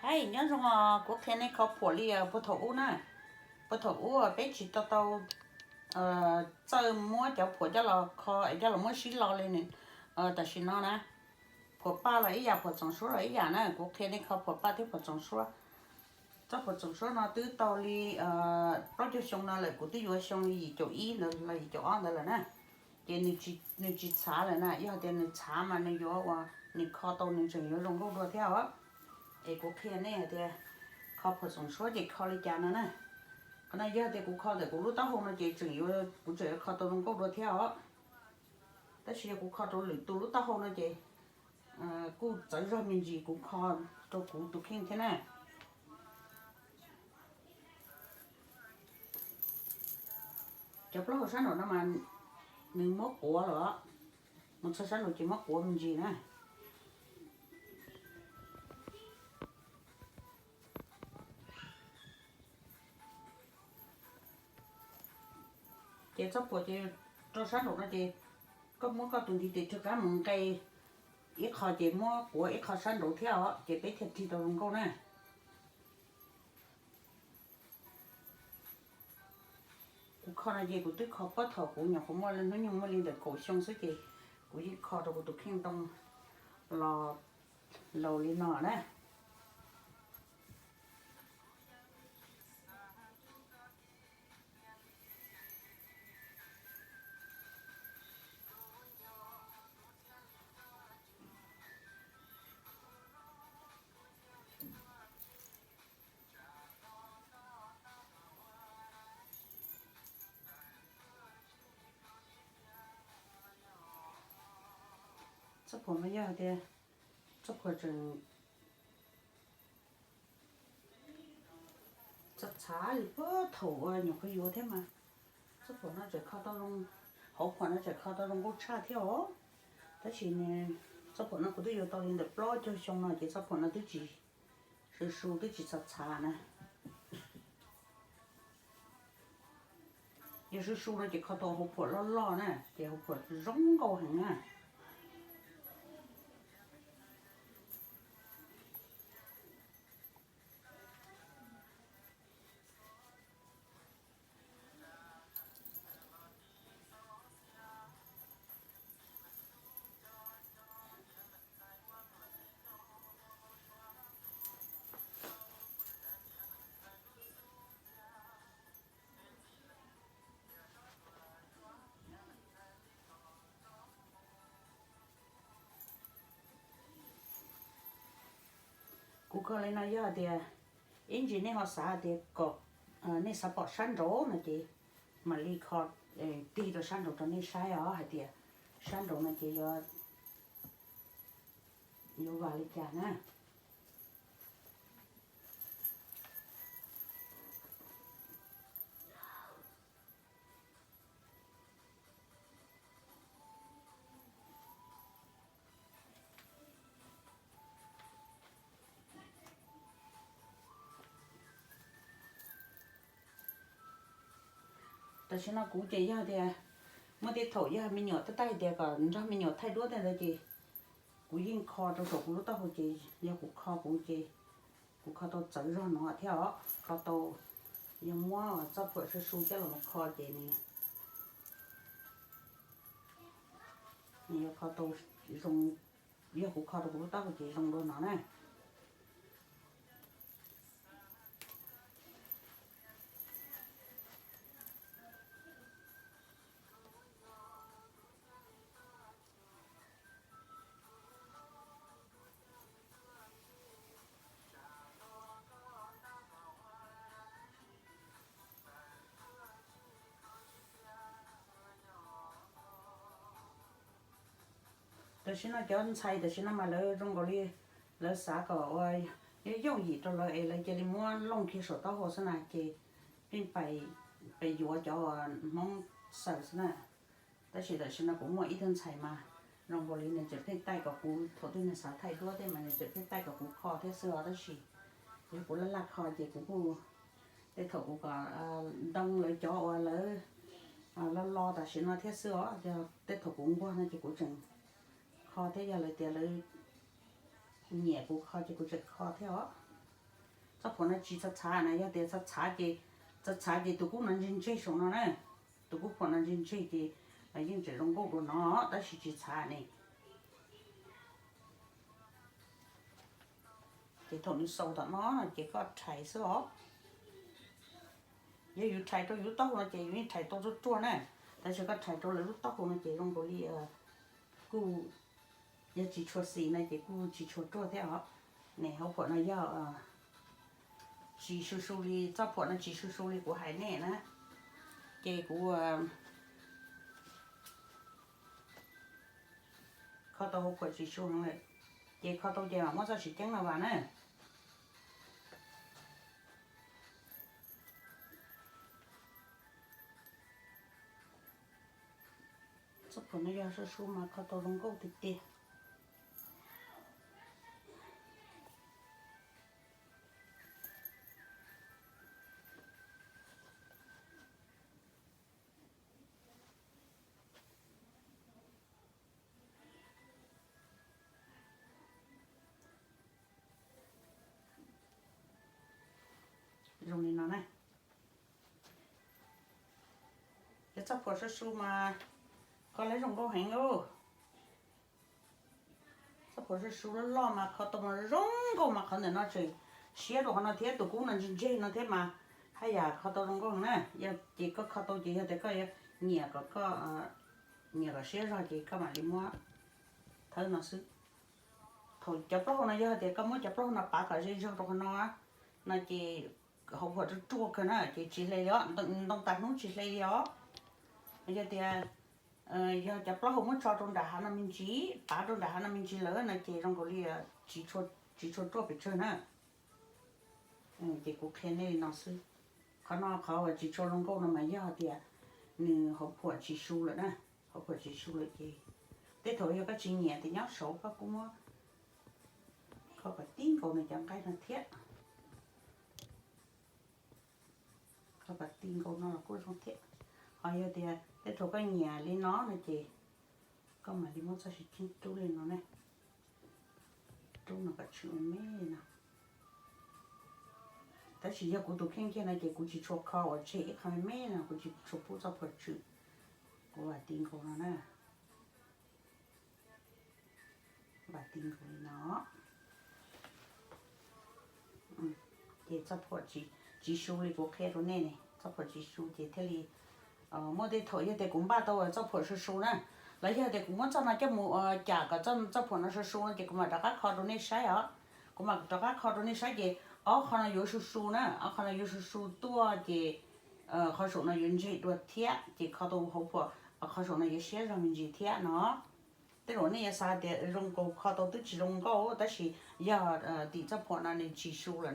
Nyob zoo, kuv qhia nej kho phuam li puag thaum ub na. Puag thaum ub peb tsis tau tau txawj muab cov phuam coj los kho es coj los muab sib lo li, tam sim no na. Phuam paj los ib yam, phuam txoov suab los ib yam na. Kuv qhia nej kho phuam paj thiab phuam txoov suab. Tsob phuam txoov suab no twb tau li plaub caug xyoo no lawm, kuv twb yuav xyoo yim caum ib ntawd los yim caum ob ntawd lawm na. Ces nws tsis txhav lawm na, yog tias nws txhav mas nws yuav ua, nws kho tau nws tseem yuav zoo nkauj dua thiab os. Es kuv qhia nej hais tias kho phuam txoov suab ces kho li cas no na. Qhov no yog tias kuv kho ntawm kuv lub taub hau no ces tseem yuav, kuv tseem yuav kho tau zoo nkauj dua thiab os. Tab sis yog kuv kho rau lwm tus lub taub hau no ces kuj txawv zog me ntsis kuv kho rau kuv tus kheej thiab na. Cov plaub hau sab nraum no mas nws muab quav lawm, mus txog sab nraum ces muab quav me ntsis na. Ces txoj phuam ces rau sab nraum no ces koj muab koj tus ntiv tes rov qab mus nqe ib qho ces muab quav ib qho sab nraud thiab os, ces peb thiaj rig tau zoo nkauj na. Kuv kho no ces kuv twb kho puag thaum kuv nyuam qhuav muaj hnub nyoog muaj li ntawm kaum xyoo xwb ces kuv yeej kho rau kuv tus kheej ntoo los laus li no na. Txoj phuam no yog tias txoj phuam tseem txhav txhav li puag thaum uas nyuam qhuav yuav thiab mas. Txoj phuam no tseem kho tau zoo, hauv phuam no tseem kho tau zoo nkauj tshaj thiab os. Tab sis txoj phuam no kuv twb yuav tau li ntawm plaub caug xyoo no ces txoj phuam no twb tsis su su twb tsis txhav txhav na. Yog su su no ces kho tau hauv phuam loj loj na ces hauv phuam zoo nkauj heev na. Kuv kho li no yog tias ib ntsis nej ho xav tias kom nej xav pom sab nraud no ces mam li kho tig rau sab nraud rau nej saib os hais tias sab nraud no ces yuav, yuav vam li cas na. Tam sim no kuv ces yog tias muaj tej thaum yog me nyuam taj tag tias kom nrog me nyuam thaij duab tej ntawd ces kuv yeej kho rau saum kuv lub taub hau ces yog kuv kho kuv ces kuv kho tau txawv zog no thiab os, kho tau, yog muab txoj phuam su su coj los kho ces nws, nws yuav kho tau zoo, yog kuv kho rau kuv lub taub hau ces zoo dua no na. Tam sim no cov ntxhais tam sim no mas lawv zoo nkaus li lawv xav kom ua yooj yim rau lawv es lawv cia li muab looj kiag saum taub hau xwb na ces pheej pais yuav cov Hmoob xaws xwb na. Tab sis tam sim no kuv muaj ib tug ntxhais mas zoo nkaus li nws tseem pheej taij kom kuv, thaum twg nws xav thaij duab tej mas nws tseem pheej taij kom kuv kho thiab xwb os, tab sis yog kuv laj laj kho ces kuv kuj, tej thaum kuv kom ntoo lawv cov uas lawv lo lo tam sim no thiab xwb os, yog tej thaum kuv nquag no ces kuv tseem kho thiab, yog lawv tias lawv nyiam kuv kho ces kuv tseem kho thiab os. Txoj phuam no tsis txhav txhav na, yog tias txhav txhav ces, txhav txhav ces tus kub no ntseg ntseg saum no na. Tus kub phuam no ntseg ntseg ces yeej tseem zoo nkauj dua no, tab sis tsis txhav ne. Ces thaum nws xaus tom no ces koj rhais xwb os. Yog yus rhais rau yus lub taub hau no ces yus yeej rhais tau ruaj ruaj na. Tab sis koj rhais rau lawv lub taub hau no ces zoo nkaus li kuj yog tsis tshua xis na ces kuj tsis tshua ruaj thiab os. Ne hauv phuam no yog tsis su su li, txoj phuam no tsis su su li kuv hais nej na. Ces kuv kho tau hauv phuam tsis su heev lawm, ces kho tau ces mam muab txoj siv ceeb no vas na. Txoj phuam no yog su su mas kho tau zoo nkauj tiag tiag. Zoo li no na. Yog txoj phuam su su mas kho lawv zoo nkauj heev lauj. Txoj phuam su su loj loj mas kho tau mas zoo nkauj mas qhov ntawm no tseem siab rau qhov no thiab, tus kub no ntseg ntseg no thiab mas haj yam kho tau zoo nkauj na. Yog ces koj kho tau ces yog tias koj yuav nyiam kom koj nyiam kom siab zog ces koj mam li muab thawb no xwb. Thaum cov plaub hau no yog tias koj muab cov plaub hau no pav kom ze zog rau qhov no, no ces hauv phuam ruaj ruaj kawg na ces tsis hle li os, ntoo tas hnub tsis hle li os. Yog tias yog cov plaub hau muab tso rau nram hav no me ntsis, pav rau nram hav no me ntsis lawm no ces zoo nkaus li tsis tshua ruaj pes tsawg na. Ces kuv qhia nej li no xwb. Qhov no qhov uas tsis tshua zoo nkauj no mas yog tias nws hauv phuam tsis su lawm na, hauv phuam tsis su lawm ces tej thaum yog koj tsis nyiam ces nyob saud koj kuj muab kho kom tib nkaus nws cov nqaij no thiab. Kho kom tib nkaus no los kuj zoo thiab. Ho yog tias tej thaum koj nyiam li no no ces koj mam li muab txoj siv ceeb rub li no ne, rub no kom tshwm me me li no. Tab sis yog kuv tus kheej kiag no ces kuv tsis tshua kho uas tseg ib qho me me no, kuv tsis tshua pub txoj phuam tswm, kuv vam ti nkaus no na. Vam ti nkaus li no. Ces txoj phuam tsis su li kuv qhia rau nej ne, txoj phuam tsis su ces thiaj li muaj tej thaum yog tias kuv npaj tau txoj phuam su su na, los yog tias kuv muab txoj no coj mus cam kom txoj phuam no su su no ces kuv mam rov qab kho rau nej saib os. Kuv mam rov qab kho rau nej saib ces ob qho no yuav su su na, ob qho no yuav su su tuaj ces qhov saum no yuav ntseg dua thiab ces kho tau hauv phuam qhov saum no yuav siab zog me ntsis thiab no. Tej zaum nej yuav xav tias zoo nkaus kho tau twb tsis zoo nkauj tab sis yog tim txoj phuam no nws tsis su lawm.